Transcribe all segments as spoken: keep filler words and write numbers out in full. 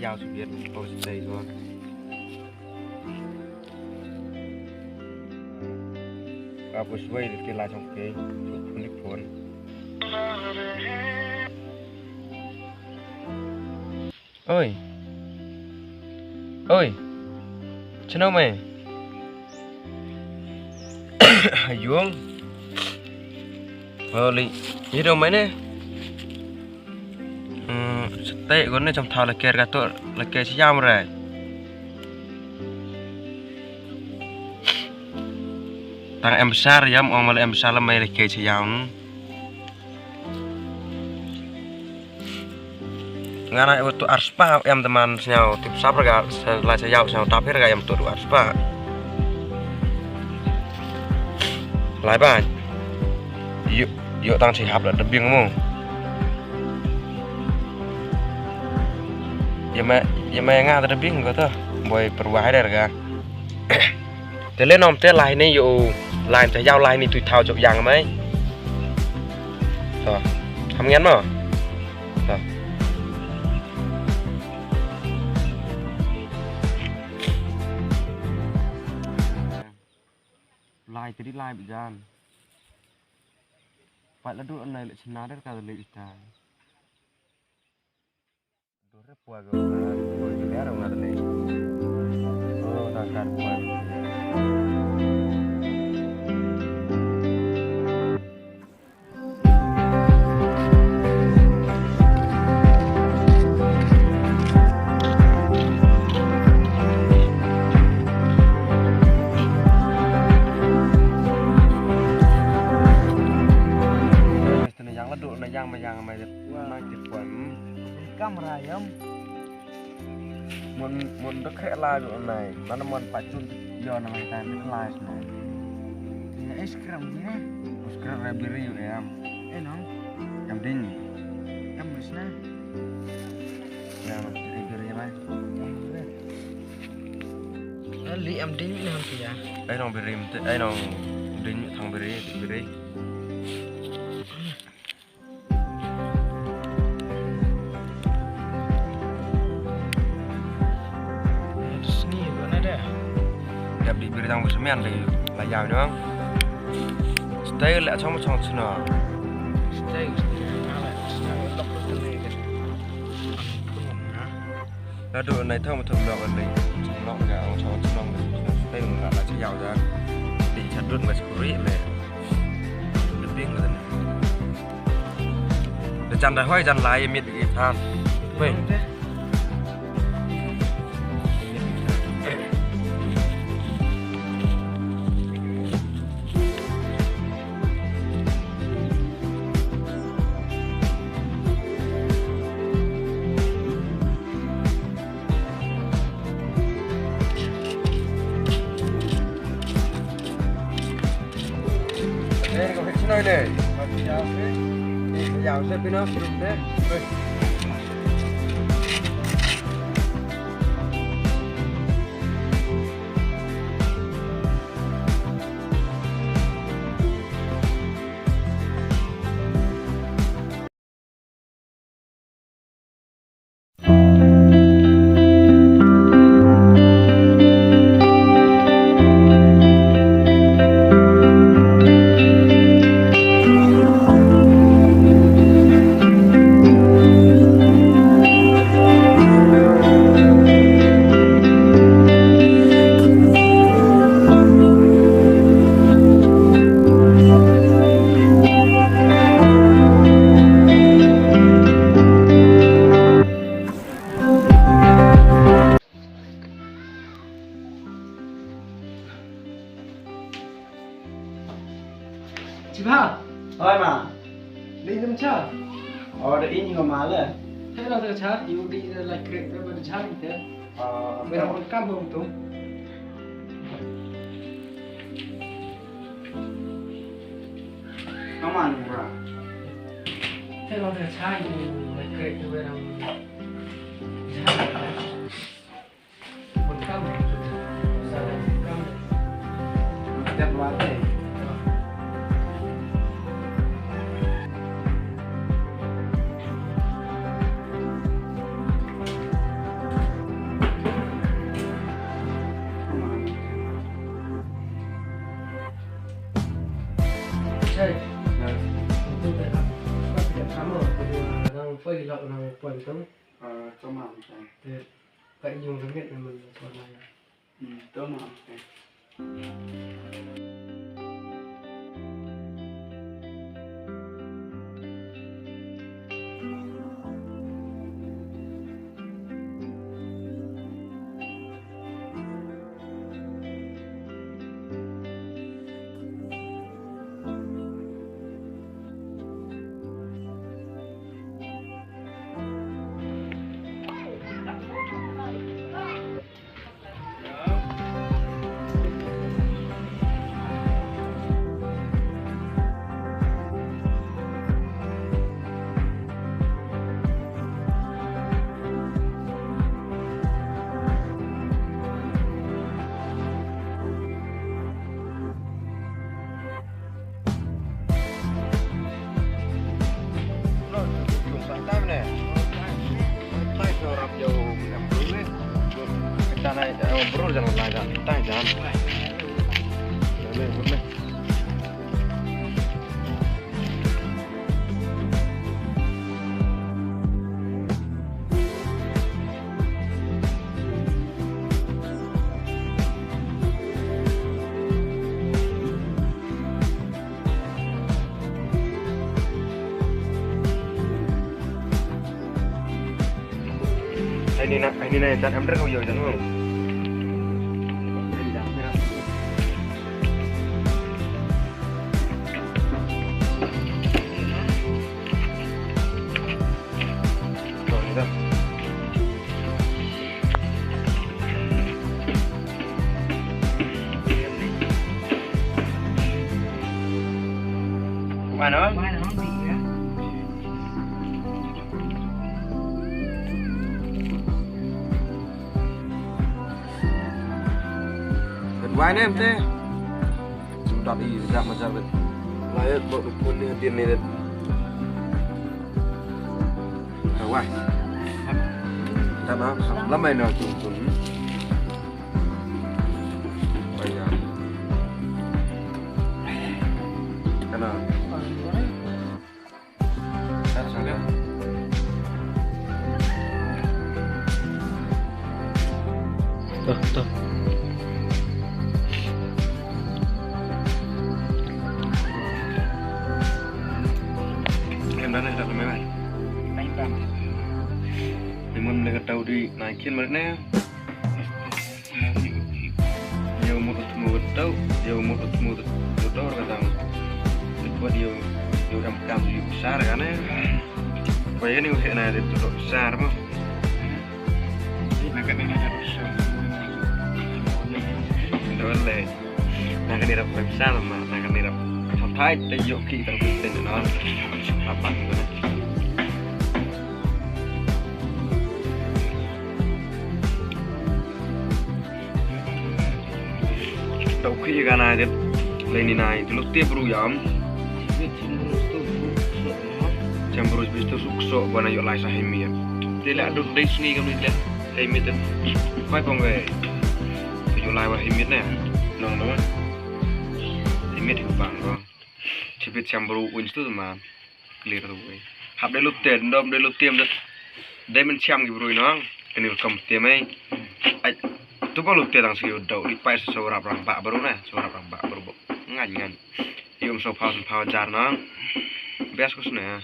Ka subiet ko stay ko. Ka pus wai di kila chong ke. Phone di phone. Oi. Oi. Chino mai. Ayung. Oli. Ido mai ne. Hmm, sate gon ne cham thau lake ka to lake siam re. Tang em besar yam ong male em besar lamai lake siam. Nga na u tu arspah em teman sñiaw tip sap rega la cha yaw sñiaw tap rega em tu arspah. Lai ba. Yu yu tang chi hap da debing mo. Ya ma ya ma nga da debing ko to. Boy perwah rega. Te le nom te lai ni yu lai te yaw lai ni tu thau chok yang mai. To. Ham ngen mo. To. Lai te di lai bijan. Pat la du nai le chna der ka le ita. Dore pua ga pua ga pua ga pua ga. Oh, da kar pua. Tene yang la du na yang ma yang ma. Wah. Nang ti pua. Kamera yam. Mon mon dok khe la do nai. Mana mon pachun yo na mai tan la nai. Ya es krim ni. Es krim ra biri yu em. Eh no. Em ding. Em mesna. Ya no, biri biri ya mai. Li em ding ni ham ya. Ai nong biri em te, ai nong ding thang biri, biri. Sngi gua nada. Dap di biri tang bu semen di la yaw ni bang. Stay la chong chong chuna. Stay, stay. Ala, stay, tok tok ni. Nadu nai thong thong dok ni. Chong nok ga ong chong chong ni. Stay la la cha yaw da. Di cha dun ba cha kuri le. Deping ga ni. Da jan da hoi jan lai mit i than. Hoi. Chiba. Oi ma. Dei dem cha. Oh, da ing ko ma le. Te la da cha, yu di da la krek da ba da cha ni te. Ah, ba da kam ho tu. Come on, bro. Te la da cha, yu la krek da ba da. Hey, nah, itu tak apa, apa tidak sama, aku juga nang poi lak nang poi tu. Ah, sama macam. Te, kat yung sangat memang suara ya. Hmm, sama macam. Ai ni na, ai ni na, jan em der kau yo jan mo. Mana? Mana? Wai nem te. Sudah di dah macam bet. Layat bak dukun ni dia ni. Wai. Dah dah lama ini aku pun. Wai ya. Kena. Tuh, tuh. Em, dah, dah, dah, dah, dah. Limon mereka tahu di naikin mereka. Ïa u mut u tmu u tau, ïa u mut u tmu u tau, u tau ka dang. Dei pat ïa u, ïa u em kam ïa u sar kane. Ba ïa ni u heh na dei tu dok sar mo. Na kane na dok sar. Dole. Na kane rap sar ma, na kane rap. Thai te ïoh ki tang tu ten no. Apa tu na. Tau khi gana det. Lei ni nai, tu luk te bru yam. Chambru bistu suk so, bana yo lai sa hemi ya. Te la dut dei sngi kam ni le. Hemi ten. Pai pong gai. Yo lai wa hemi ne. Nong nong. Hemi ku bang ko. Chibit chambru un stu ma. Clear tu wei. Hap dei lute, ndom dei lute, ndom dei men cham ki brui nong. Kani kam te mai. Ai, tu ba lute dang sigi dau, di pai so rap rang ba baru na, so rap rang ba baru bo. Ngan ngan. Yum so pau pau jar nong. Bes kus ne.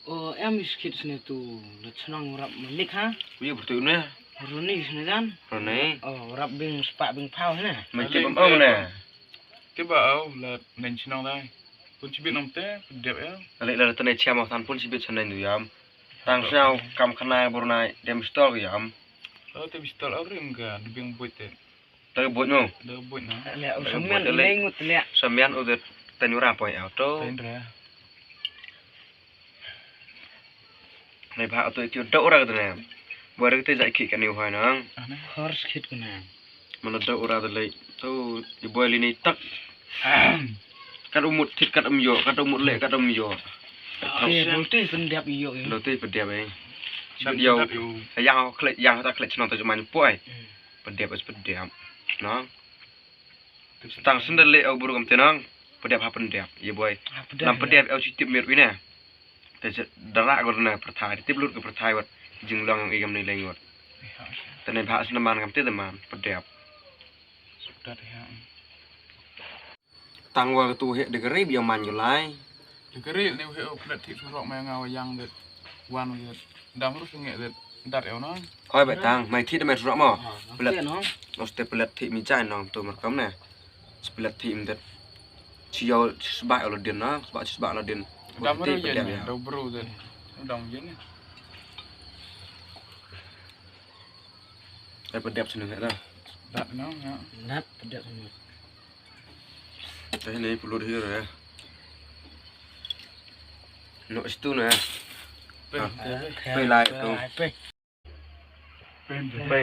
O, em iskit sne tu, le chnong rap malik ha. Wi betul ne. Runi sne dan. Runi. O, rap bing spa bing pau ne. Mai ke bam o ne. Ke ba au la nen chnong dai. Pun chibit nam te, dep ya. Ale la tane cham tan pun chibit san nen yam. Tang snau kam khana bor nai dem stol yam. O te pistol au rim ka dubing buit te. Te buit no. Te buit na. Le u samian le ngut le. Samian u de tenura poi au to. Tenura. Nei ba tu itu dok ora tu ne. Buat kita jai ki kani uhai nang. Horse kit kuna. Mana dok ora tu lei. Tu ibu lini tak. Kat umut thit kat um yo, kat umut leh kat um yo. Oke, lo tu pendap yo. Lo tu pendap eh. Sat yo. Yang khlek, yang ta khlek chnong ta jaman poi. Pendap es pendap. No. Tang sendal leh au buru kam tenang. Pdep ha pdep, ïa boi. Lam pdep, ïa u chi tip mir wi ne. Te da rah ko ne pyrthai, tip lut ko pyrthai wat. Jinglong ïa kam ne leng wat. Te ne bha sinaman kam te teman, pdep. Tang wa tu he de kari bi man ko lai. De kari ne he plet thik surok ma nga wa yang det. Wan det. Dam ru senge det. Dat eo no. Oi ba tang, mai thik de mai surok mo. Plet. Oste plet thik mi chai nong tu mar kam ne. Plet thik im det. Chi yo sba lo din no, sba chi sba lo din. Dam ru yen. Do bru det. Dam yen. Ai pdep sene da. Dat no. Dat pdep sene. Te ne pulut hi re. No stu ne. Pe lai tu. Pe.